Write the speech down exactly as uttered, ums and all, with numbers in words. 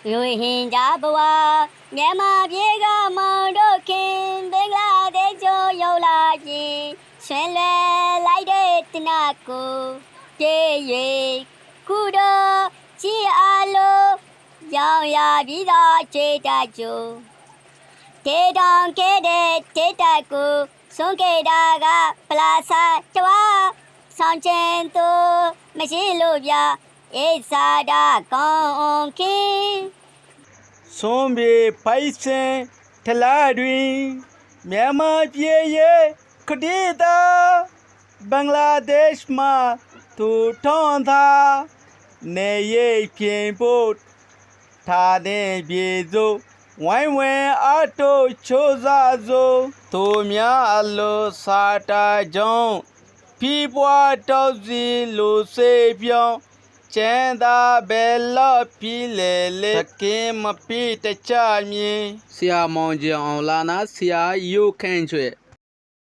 ရိုဟင်ဂျာဘဝ၊ မြန်မာပြည်က မောင်တို့ခင် ဘင်္ဂလားဒေ့ရှ်ကို ရောက်လာရင် ဆွဲလွဲလိုက်တဲ့ သေနတ်ကို ပစ်၍ ကုသိုလ်ရှိအားလို့ ရောင်းရပြီးသား ချစ်တတ်ကြို တည်ထောင်ခဲ့တဲ့ ချစ်တတ်ကို စွန့်ခဲ့တာက ပျာဆတ်တစ်ဝါ ဆောင်ကျဉ်သူ မရှိလို့ဗျာ အစ်စာဒါ ကောင်းအောင်ခင်။ စွန့်ပစ်ပိုက်ဆံတစ်လတွင် မြန်မာပြည်ရဲ့ ကတိသား ဘင်္ဂလားဒေ့ရှ်မှ သူထွင်သာ နေရပ်ပြန်ဖို့ ထားတဲ့ပြည်သူ ဝိုင်းဝန်းအားထုတ်ကြိုးစားစို့။ သူများအလို စာတတ်ကြောင်း ပြီးပွားထောက်ဆီလို ရွှေ့ပြောင်းချမ်းသာ ဘယ်လောက်ဖြစ်လဲလဲ တကယ်မဖြစ်တခြားမြင်။ ဆရာမောင်ကျင်အောင် လမ်းနား ဆရာယိုခန့်ဆွေ